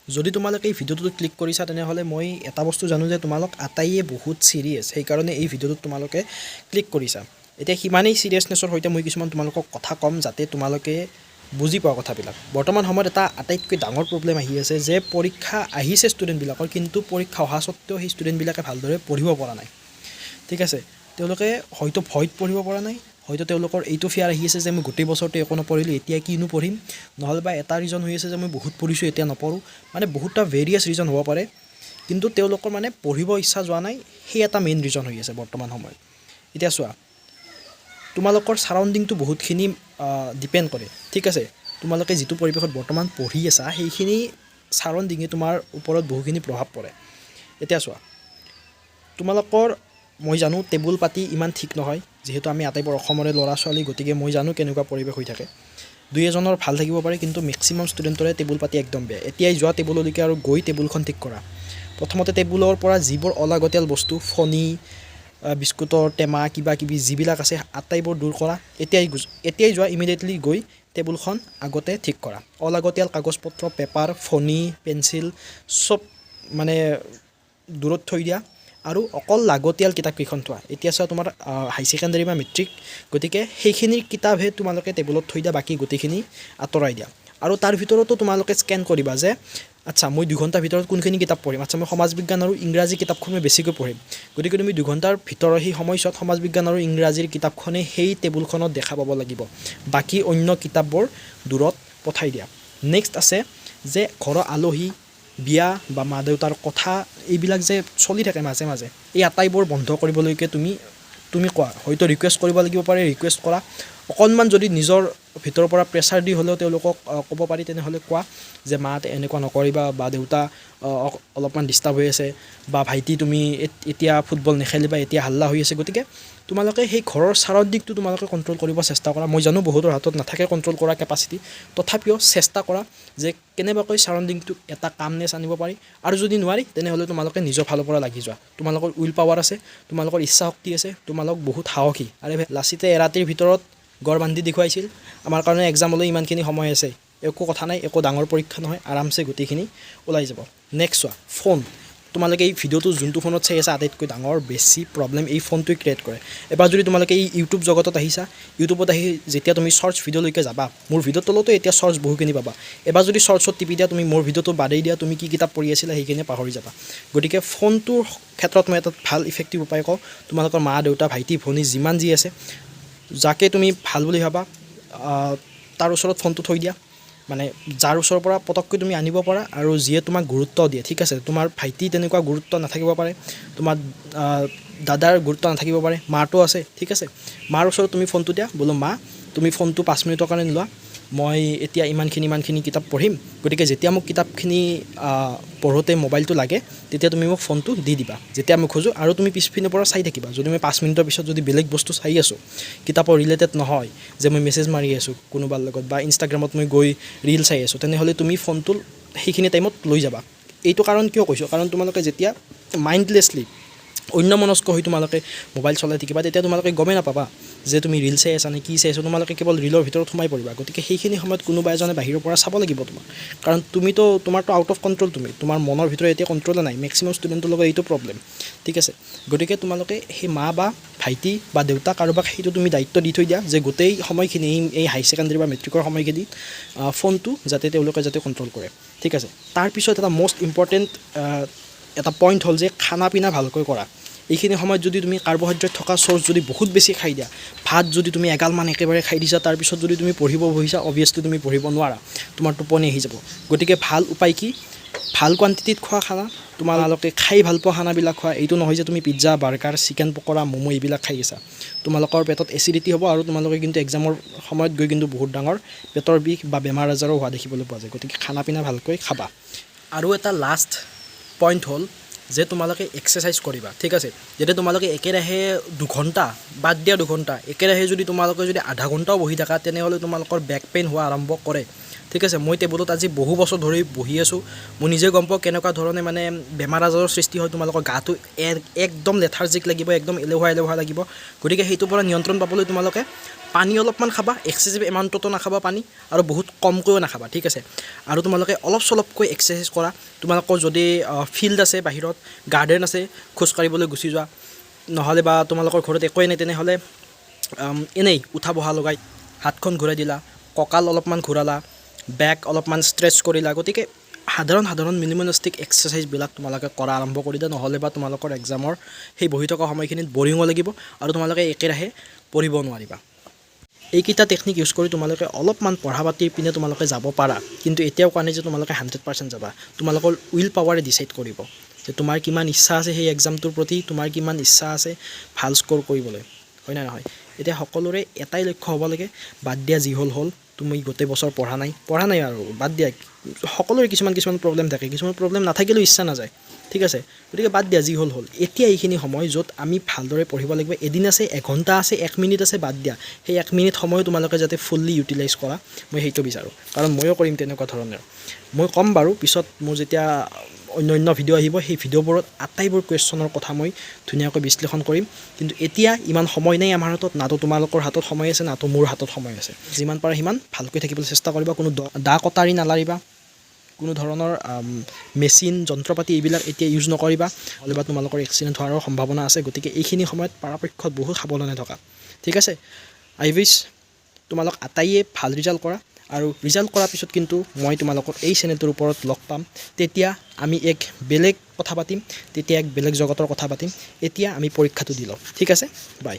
যদি তোমালোকে এই ভিডিঅ'টোত ক্লিক কৰিছা, তেনেহ'লে মই এটা বস্তু জানো যে তোমালোক আটাইয়ে বহুত ছিৰিয়াছ। সেইকাৰণে এই ভিডিঅ'টোত তোমালোকে ক্লিক কৰিছা। এতিয়া সিমানেই ছিৰিয়াছনেছৰ সৈতে মই কিছুমান তোমালোকক কথা ক'ম, যাতে তোমালোকে বুজি পোৱা কথাবিলাক। বৰ্তমান সময়ত এটা আটাইতকৈ ডাঙৰ প্ৰব্লেম আহি আছে যে পৰীক্ষা আহিছে ষ্টুডেণ্টবিলাকৰ, কিন্তু পৰীক্ষা অহা স্বত্তেও সেই ষ্টুডেণ্টবিলাকে ভালদৰে পঢ়িব পৰা নাই, ঠিক আছে? তেওঁলোকে হয়তো ভয়ত পঢ়িব পৰা নাই, হয়তো তেওঁলোকৰ এইটো ফিয়াৰ আহি আছে যে মই গোটেই বছৰটো একো নপঢ়িলোঁ, এতিয়া কিনো পঢ়িম। নহ'লে বা এটা ৰিজন হৈ আছে যে মই বহুত পঢ়িছোঁ, এতিয়া নপঢ়োঁ। মানে বহুতটা ভেৰিয়াছ ৰিজন হ'ব পাৰে, কিন্তু তেওঁলোকৰ মানে পঢ়িব ইচ্ছা যোৱা নাই, সেই এটা মেইন ৰিজন হৈ আছে বৰ্তমান সময়ত। এতিয়া চোৱা, তোমালোকৰ ছাৰাউণ্ডিংটো বহুতখিনি ডিপেণ্ড কৰে, ঠিক আছে? তোমালোকে যিটো পৰিৱেশত বৰ্তমান পঢ়ি আছা, সেইখিনি ছাৰাউণ্ডিঙে তোমাৰ ওপৰত বহুখিনি প্ৰভাৱ পৰে। এতিয়া চোৱা, তোমালোকৰ মই জানো টেবুল পাতি ইমান ঠিক নহয়। যিহেতু আমি আটাইবোৰ অসমৰে ল'ৰা ছোৱালী, গতিকে মই জানো কেনেকুৱা পৰিৱেশ হৈ থাকে। দুই এজনৰ ভাল থাকিব পাৰে, কিন্তু মেক্সিমাম ষ্টুডেণ্টৰে টেবুল পাতি একদম বেয়া। এতিয়াই যোৱা টেবুললৈকে আৰু গৈ টেবুলখন ঠিক কৰা। প্ৰথমতে টেবুলৰ পৰা যিবোৰ অলাগতিয়াল বস্তু, ফণি, বিস্কুটৰ টেমা, কিবা কিবি যিবিলাক আছে, আটাইবোৰ দূৰ কৰা। এতিয়াই এতিয়াই যোৱা, ইমিডিয়েটলি গৈ টেবুলখন আগতে ঠিক কৰা। অলাগতিয়াল কাগজ পত্ৰ, পেপাৰ, ফণি, পেঞ্চিল চব মানে দূৰত থৈ দিয়া আৰু অকল লাগতিয়াল কিতাপকেইখন থোৱা। এতিয়া চোৱা, তোমাৰ হাই ছেকেণ্ডেৰী বা মেট্ৰিক, গতিকে সেইখিনিৰ কিতাপহে তোমালোকে টেবুলত থৈ দিয়া, বাকী গোটেইখিনি আঁতৰাই দিয়া। আৰু তাৰ ভিতৰতো তোমালোকে স্কেন কৰিবা যে আচ্ছা, মই 2 ঘণ্টাৰ ভিতৰত কোনখিনি কিতাপ পঢ়িম? আচ্ছা, মই সমাজ বিজ্ঞান আৰু ইংৰাজী কিতাপখন মই বেছিকৈ পঢ়িম। গতিকে তুমি 2 ঘণ্টাৰ ভিতৰত সেই সময়ছোৱাত সমাজ বিজ্ঞান আৰু ইংৰাজীৰ কিতাপখনেই সেই টেবুলখনত দেখা পাব লাগিব। বাকী অন্য কিতাপবোৰ দূৰত পঠাই দিয়া। নেক্সট আছে যে ঘৰৰ আলহী, বিয়া বা মা দেউতাৰ কথা, এইবিলাক যে চলি থাকে মাজে মাজে, এই আটাইবোৰ বন্ধ কৰিবলৈকে তুমি তুমি কোৱা, হয়তো ৰিকুৱেষ্ট কৰিব লাগিব পাৰে, ৰিকুৱেষ্ট কৰা। অকণমান যদি নিজৰ ভিতৰৰ পৰা প্ৰেছাৰ দি হ'লেও তেওঁলোকক ক'ব পাৰি, তেনেহ'লে কোৱা যে মা, এনেকুৱা নকৰিবা, বা দেউতা, অলপমান ডিষ্টাৰ্ব হৈ আছে, বা ভাইটি, তুমি এতিয়া ফুটবল নেখেলিবা, এতিয়া হাল্লা হৈ আছে। গতিকে তোমালোকে সেই ঘৰৰ ছাৰাউণ্ডিংটো তোমালোকে কণ্ট্ৰল কৰিব চেষ্টা কৰা। মই জানো বহুতৰ হাতত নাথাকে কণ্ট্ৰল কৰা কেপাচিটি, তথাপিও চেষ্টা কৰা যে কেনেবাকৈ ছাৰাউণ্ডিংটোক এটা কামনেছ আনিব পাৰি। আৰু যদি নোৱাৰি, তেনেহ'লে তোমালোকে নিজৰ ফালৰ পৰা লাগি যোৱা। তোমালোকৰ will power আছে, তোমালোকৰ ইচ্ছা শক্তি আছে, তোমালোক বহুত সাহসী। আৰে, লাচিতে এৰাতিৰ ভিতৰত গড় বান্ধি দেখুৱাইছিল। আমাৰ কাৰণে এক্সামলৈ ইমানখিনি সময় আছে, একো কথা নাই, একো ডাঙৰ পৰীক্ষা নহয়, আৰামছে গোটেইখিনি ওলাই যাব। নেক্সট চোৱা, ফোন। তোমালোকে এই ভিডিঅ'টো যোনটো ফোনত চাই আছা, আটাইতকৈ ডাঙৰ বেছি প্ৰব্লেম এই ফোনটোৱে ক্ৰিয়েট কৰে। এবাৰ যদি তোমালোকে এই ইউটিউব জগতত আহিছা, ইউটিউবত আহি যেতিয়া তুমি শ্বৰ্টছ ভিডিঅ'লৈকে যাবা, মোৰ ভিডিঅ'ৰ তলতো এতিয়া শ্বৰ্টছ বহুখিনি পাবা। এবাৰ যদি শ্বৰ্টছত টিপি দিয়া, তুমি মোৰ ভিডিঅ'টো বাদেই দিয়া, তুমি কি কিতাপ পঢ়ি আছিলা সেইখিনি পাহৰি যাবা। গতিকে ফোনটোৰ ক্ষেত্ৰত মই এটা ভাল ইফেক্টিভ উপায় কওঁ। তোমালোকৰ মা দেউতা, ভাইটি ভনী যিমান যি আছে, যাকে তুমি ভাল বুলি ভাবা, তাৰ ওচৰত ফোনটো থৈ দিয়া। মানে যাৰ ওচৰৰ পৰা পটককৈ তুমি আনিব পাৰা আৰু যিয়ে তোমাক গুৰুত্ব দিয়ে, ঠিক আছে? তোমাৰ ভাইটি তেনেকুৱা গুৰুত্ব নাথাকিব পাৰে, তোমাৰ দাদাৰ গুৰুত্ব নাথাকিব পাৰে, মাটো আছে, ঠিক আছে? মাৰ ওচৰত তুমি ফোনটো দিয়া, বোলো মা, তুমি ফোনটো 5 মিনিটৰ কাৰণে লোৱা, মই এতিয়া ইমানখিনি ইমানখিনি কিতাপ পঢ়িম। গতিকে যেতিয়া মোক কিতাপখিনি পঢ়োঁতে মোবাইলটো লাগে, তেতিয়া তুমি মোক ফোনটো দি দিবা, যেতিয়া মই খোজোঁ। আৰু তুমি পিছপিনৰ পৰা চাই থাকিবা। যদি মই 5 মিনিটৰ পিছত যদি বেলেগ বস্তু চাই আছোঁ, কিতাপৰ ৰিলেটেড নহয়, যে মই মেছেজ মাৰি আছোঁ কোনোবাৰ লগত বা ইনষ্টাগ্ৰামত মই গৈ ৰিল চাই আছোঁ, তেনেহ'লে তুমি ফোনটো সেইখিনি টাইমত লৈ যাবা। এইটো কাৰণ কিয় কৈছোঁ? কাৰণ তোমালোকে যেতিয়া মাইণ্ডলেছলি, অন্যমনস্ক হৈ তোমালোকে মোবাইল চলাই থাকিবা, তেতিয়া তোমালোকে গমেই নাপাবা যে তুমি ৰিল চাই আছা নে কি চাই আছা। তোমালোকে কেৱল ৰিলৰ ভিতৰত সোমাই পৰিবা। গতিকে সেইখিনি সময়ত কোনোবা এজনে বাহিৰৰ পৰা চাব লাগিব তোমাক। কাৰণ তুমিতো তোমাৰতো আউট অফ কণ্ট্ৰল, তুমি তোমাৰ মনৰ ভিতৰত এতিয়া কণ্ট্ৰলে নাই। মেক্সিমাম ষ্টুডেণ্টৰ লগত এইটো প্ৰব্লেম, ঠিক আছে? গতিকে তোমালোকে সেই মা বা ভাইটি বা দেউতা কাৰোবাক সেইটো তুমি দায়িত্ব দি থৈ দিয়া যে গোটেই সময়খিনি, এই হাই ছেকেণ্ডেৰী বা মেট্ৰিকৰ সময়খিনিত ফোনটো যাতে তেওঁলোকে যাতে কণ্ট্ৰল কৰে, ঠিক আছে? তাৰপিছত এটা মষ্ট ইম্পৰ্টেণ্ট এটা পইণ্ট হ'ল যে খানা পিনা ভালকৈ কৰা। এইখিনি সময়ত যদি তুমি কাৰ্বহাইড্ৰেট থকা চ'ৰ্চ যদি বহুত বেছি খাই দিয়া, ভাত যদি তুমি এগালমান একেবাৰে খাই দিছা, তাৰপিছত যদি তুমি পঢ়িব বহিছা, অভিয়াছলি তুমি পঢ়িব নোৱাৰা, তোমাৰ টোপনি আহি যাব। গতিকে ভাল উপায় কি? ভাল কোৱাণ্টিটিত খোৱা খানা, তোমালোকে খাই ভাল পোৱা খানাবিলাক খোৱা। এইটো নহয় যে তুমি pizza, burger, chicken pakora, momo' এইবিলাক খাই আছা। তোমালোকৰ পেটত এচিডিটি হ'ব আৰু তোমালোকে কিন্তু এক্সামৰ সময়ত গৈ কিন্তু বহুত ডাঙৰ পেটৰ বিষ বা বেমাৰ আজাৰো হোৱা দেখিবলৈ পোৱা যায়। গতিকে খানা পিনা ভালকৈ খাবা। আৰু এটা লাষ্ট পইণ্ট হ'ল যে তোমালোকে এক্সাৰচাইজ কৰিবা, ঠিক আছে? যেতিয়া তোমালোকে একেৰাহে 2 ঘণ্টা, বাদ দিয়া 2 ঘণ্টা, একেৰাহে যদি তোমালোকে যদি আধা ঘণ্টাও বহি থাকা, তেনেহ'লে তোমালোকৰ বেক পেইন হোৱা আৰম্ভ কৰে, ঠিক আছে? ঠিক আছে, মই টেবুলত আজি বহু বছৰ ধৰি বহি আছোঁ, মই নিজে গম পাওঁ কেনেকুৱা ধৰণে মানে বেমাৰ আজাৰৰ সৃষ্টি হয়। তোমালোকৰ গাটো একদম লেথাৰ্জিক লাগিব, একদম এলেহুৱা এলেহুৱা লাগিব। গতিকে সেইটোৰ পৰা নিয়ন্ত্ৰণ পাবলৈ তোমালোকে পানী অলপমান খাবা, এক্সেচিভ এমাউণ্টতো নাখাবা পানী আৰু বহুত কমকৈও নাখাবা, ঠিক আছে। আৰু তোমালোকে অলপ চলপকৈ এক্সাৰচাইজ কৰা। তোমালোকৰ যদি ফিল্ড আছে, বাহিৰত গাৰ্ডেন আছে, খোজকাঢ়িবলৈ গুচি যোৱা। নহ'লে বা তোমালোকৰ ঘৰত একোৱেই নাই, তেনেহ'লে এনেই উঠা বহা লগাই হাতখন ঘূৰাই দিলা, কঁকাল অলপমান ঘূৰালা, বেক অলপমান ষ্ট্ৰেচ কৰিলা। গতিকে সাধাৰণ সাধাৰণ মিনিমেলিষ্টিক এক্সাৰচাইজবিলাক তোমালোকে কৰা আৰম্ভ কৰি দিয়া। নহ'লে বা তোমালোকৰ এক্সামৰ সেই বহি থকা সময়খিনিত বৰিঙো লাগিব আৰু তোমালোকে একেৰাহে পঢ়িব নোৱাৰিবা। এইকেইটা টেকনিক ইউজ কৰি তোমালোকে অলপমান পঢ়া পাতিৰ পিনে তোমালোকে যাব পাৰা। কিন্তু এতিয়াও কোৱা নাই যে তোমালোকে 100% যাবা। তোমালোকৰ will পাৱাৰে ডিচাইড কৰিব যে তোমাৰ কিমান ইচ্ছা আছে সেই এক্সামটোৰ প্ৰতি, তোমাৰ কিমান ইচ্ছা আছে ভাল স্ক'ৰ কৰিবলৈ, হয় নে নহয়? এতিয়া সকলোৰে এটাই লক্ষ্য হ'ব লাগে, বাদ দিয়া, যি হ'ল হ'ল। তুমি গোটেই বছৰ পঢ়া নাই, পঢ়া নাই আৰু বাদ দিয়া। সকলোৰে কিছুমান কিছুমান প্ৰব্লেম থাকে, কিছুমান প্ৰব্লেম নাথাকিলেও ইচ্ছা নাযায়, ঠিক আছে। গতিকে বাদ দিয়া, যি হ'ল হ'ল। এতিয়া এইখিনি সময় য'ত আমি ভালদৰে পঢ়িব লাগিব। এদিন আছে, এঘণ্টা আছে, এক মিনিট আছে, বাদ দিয়া। সেই এক মিনিট সময়ো তোমালোকে যাতে ফুল্লি ইউটিলাইজ কৰা, মই সেইটো বিচাৰোঁ। কাৰণ ময়ো কৰিম তেনেকুৱা ধৰণৰ। মই ক'ম বাৰু পিছত, মোৰ যেতিয়া অন্য অন্য ভিডিঅ' আহিব, সেই ভিডিঅ'বোৰত আটাইবোৰ কুৱেশ্যনৰ কথা মই ধুনীয়াকৈ বিশ্লেষণ কৰিম। কিন্তু এতিয়া ইমান সময় নাই আমাৰ হাতত, নাতো তোমালোকৰ হাতত সময় আছে, নাতো মোৰ হাতত সময় আছে। যিমান পাৰা সিমান ভালকৈ থাকিবলৈ চেষ্টা কৰিবা। কোনো দা কটাৰী নালাৰিবা, কোনো ধৰণৰ মেচিন, যন্ত্ৰ পাতি এইবিলাক এতিয়া ইউজ নকৰিবা, নহ'লে বা তোমালোকৰ এক্সিডেণ্ট হোৱাৰো সম্ভাৱনা আছে। গতিকে এইখিনি সময়ত পৰাপক্ষত বহুত সাৱধানে থকা, ঠিক আছে। আই উইচ তোমালোক আটাইয়ে ভাল ৰিজাল্ট কৰা। আৰু ৰিজাল্ট কৰাৰ পিছত কিন্তু মই তোমালোকক এই চেনেলটোৰ ওপৰত লগ পাম। তেতিয়া আমি এক বেলেগ কথা পাতিম, তেতিয়া এক বেলেগ জগতৰ কথা পাতিম। এতিয়া আমি পৰীক্ষাটো দি লওঁ, ঠিক আছে, বাই।